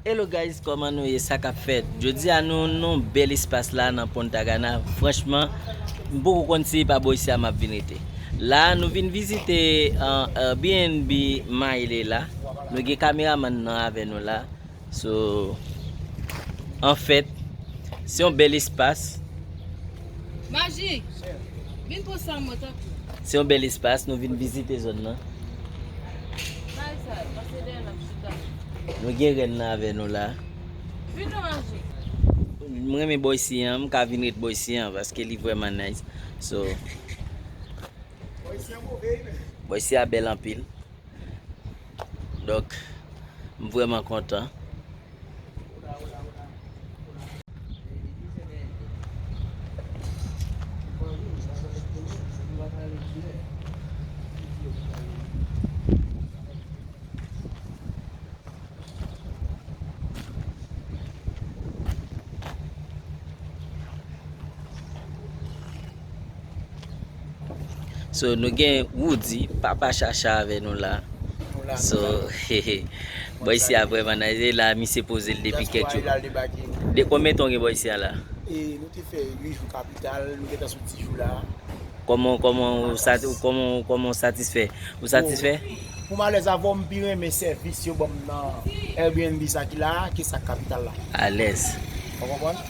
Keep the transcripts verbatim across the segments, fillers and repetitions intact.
Hello guys, kòman nou ye? Sa k ap fèt? Jodi a nou nan yon bèl espas la nan Punta Cana. Franchman, m poko konn si e pa bò isi a m ap vin rete. La a, nou vin vizite, uh, Airbnb Maile la. Nou gen kameramann nan avè nou la. So, anfèt, se yon bèl espas. Maji, vin pran sa mwen tanpri. Se yon bèl espas, nou vin vizite zòn nan. Bay sa, pase dèyè l ap chita. Nou gen rèn nan avè nou la. Vin non, Maji. M renmen bò isi an, m ka vin ret bò isi an, paske li vrèman nice. So, bò isi a bèl anpil. Donk, m vrèman kontan. So, nou gen Woody, papa Chacha avè nou la. Nou la, so, nou la. Bò isi a vrèman nice. E la, misye poze l depi kèk jou. Dyaspora, e la l debake. De konbyen tan w gen bò isi a la? E nou te fè uit jou kapital, nou gentan sou dis jou la. Kòman, kòman ou sati-, kòman, kòman ou satisfè? Ou satisfè? Bon, pou m alèz avè w, m pi renmen sèvis yo ban m nan Airbnb sa ki la a, ke sa k kapital la. Alèz. Ou konprann?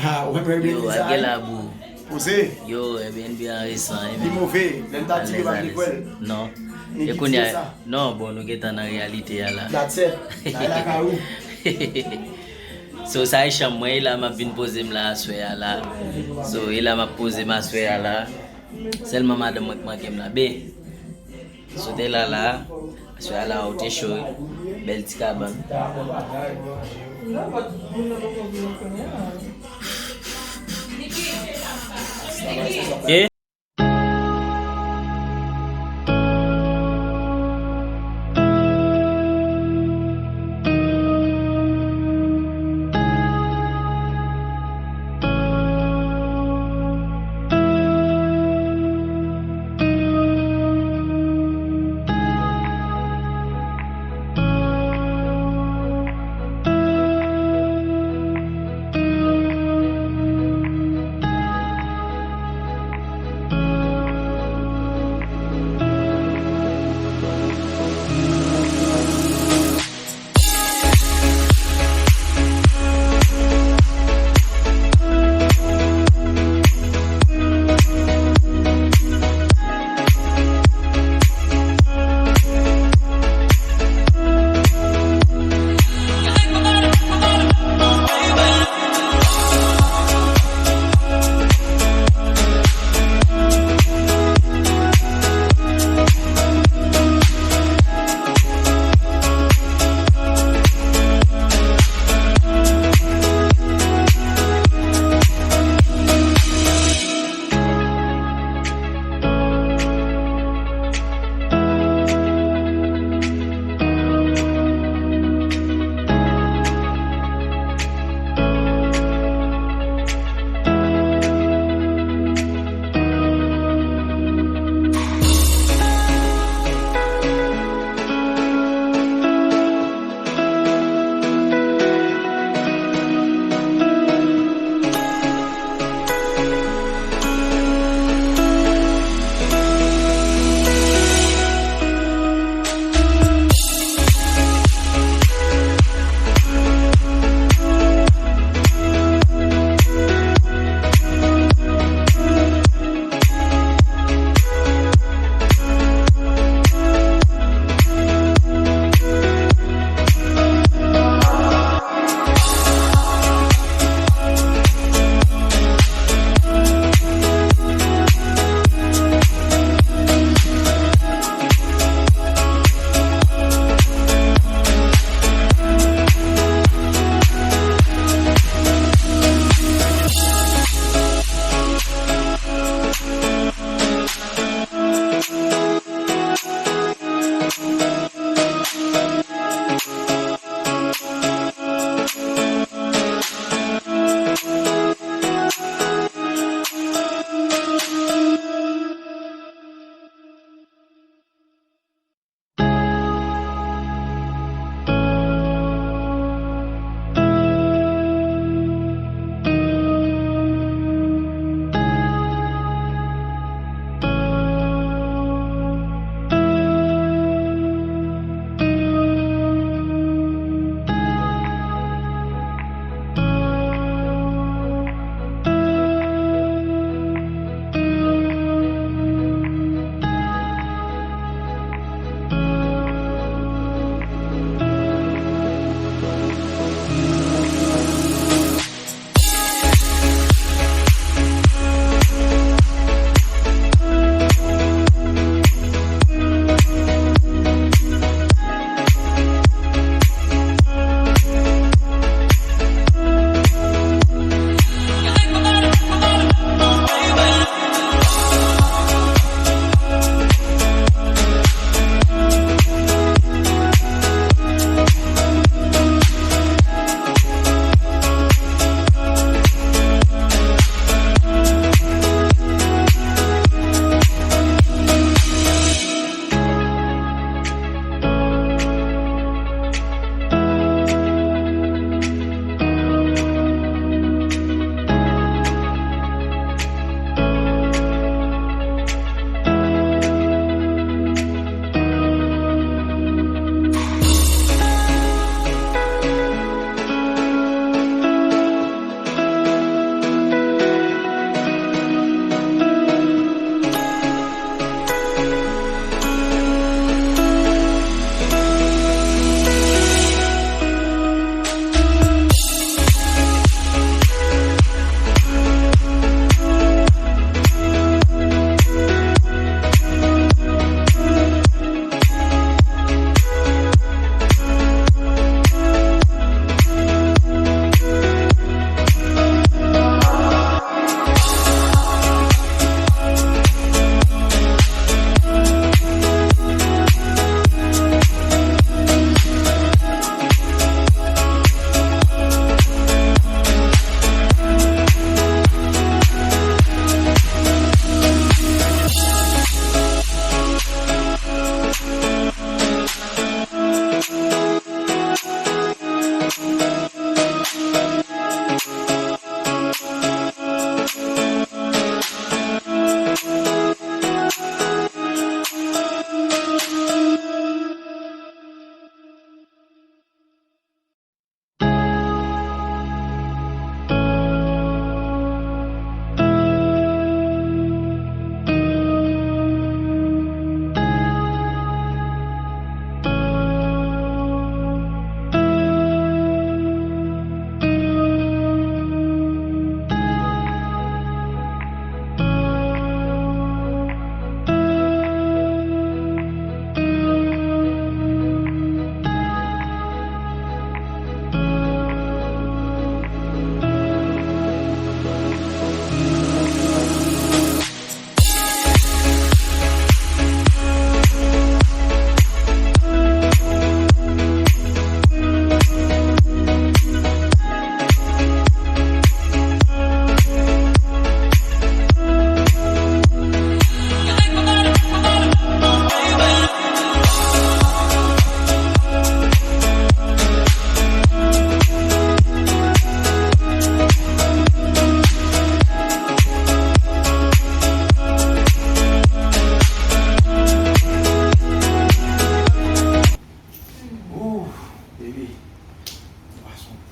Ha, ou menm Airbnb sa, gen labou. Poze. Yo, Airbnb an resan, wi, men. Li move. Lè m ta di ke pa vle kwè l. Non. E kounye a, non, bon, nou gentan nan reyalite a la. That's it. Nan lakay ou. So, sa e chanm mwen, e la m ap vin poze m la aswè a la. So, e la m ap poze m aswè a la. Sèlman madanm mwen k manke m la. Ben, so te la la, aswè a la ou te cho, bèl ti kabann. Ok.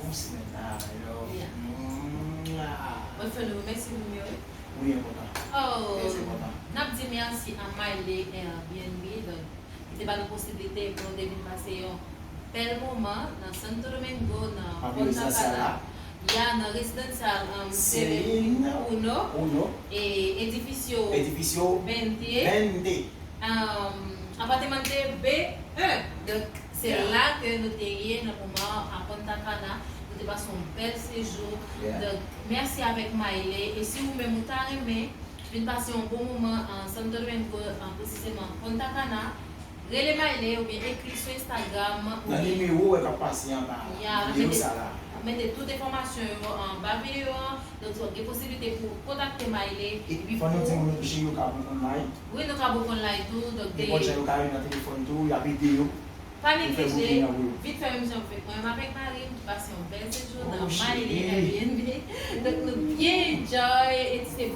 Bon semèn la, yo. Yeah. Mwah. Mwen fè nou remèsye moun yo, wi. Wi, enpòtan. Oh, Yes, enpòtan. N ap di mèsi a Maile Airbnb, donk, ki te ba nou posiblite pou nou te vin pase yon bèl moman nan Santo Domingo, nan An Punta rezidansyal Cana. La. Ya, nan rezidansyal um, Serene Serene Uno. Uno. E Edificio Edificio Veinte. Veinte. Um, Apartamento B un. Donk, se Yeah. La ke nou te ye nan moman a Punta Cana. Nou te pase yon bèl sejou. Yeah. Donk, mèsi avèk Maile. E si ou menm ou ta renmen vin pase yon bon moman an Santo Domingo, an presizeman Punta Cana, rele Maile oubyen ekri sou Instagram. Nan nimewo wè k ap pase anba Ya, videyo mete- sa la. Mete tout enfòmasyon yo anba videyo an. Donk, ou gen posiblite pou kontakte Maile. Epi fò nou di moun yo tou cheri yo ka bon online. Wi, nou ka bon online tou. Donk, Nenpòt jan yo ka vin nan telefòn tou, y ap ede yo. Pa Pou fè neglije, booking nan pou yo. Vit fè menm jan fè mwen, mwen avèk mari m, nou pase yon bèl sejou nan Oh, Maile chérie. Airbnb. Donk, nou byen enjoy, e se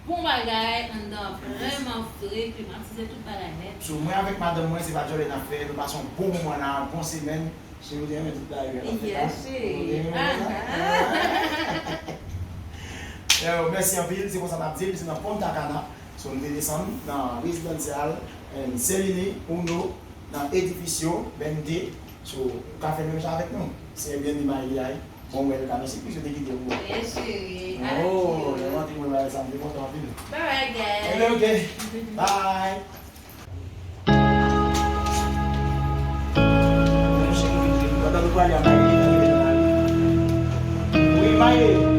bon bagay anndan, vrèman vre, klimatize, tout bagay nèt. So, mwen avèk madanm mwen, se pa djòlè n ap fè, nou pase yon bon moman la, bon semèn. Cheri, ou te renmen tout bagay yo la fè la? Yes, chérie. Ou te renmen moman la? Ah, ah. Yo, mèsi anpil, se konsa n ap di l, se nan Punta Cana. So, nou te desann nan rezidansyal, and Serene Uno, nan Edificio Veinte. So, ou ka fè menm jan avèk nou. Se Airbnb Maile a, bon, welcome, se plis yo te kite pou ou. Yes, chérie. Oh, Adieu. lè m antre mwen bagay sa, m te kontan anpil. Bye bye, guys. Ok, ok. Bye. Pandan nou prale a Maile, tande nou prale. Wi, Maile.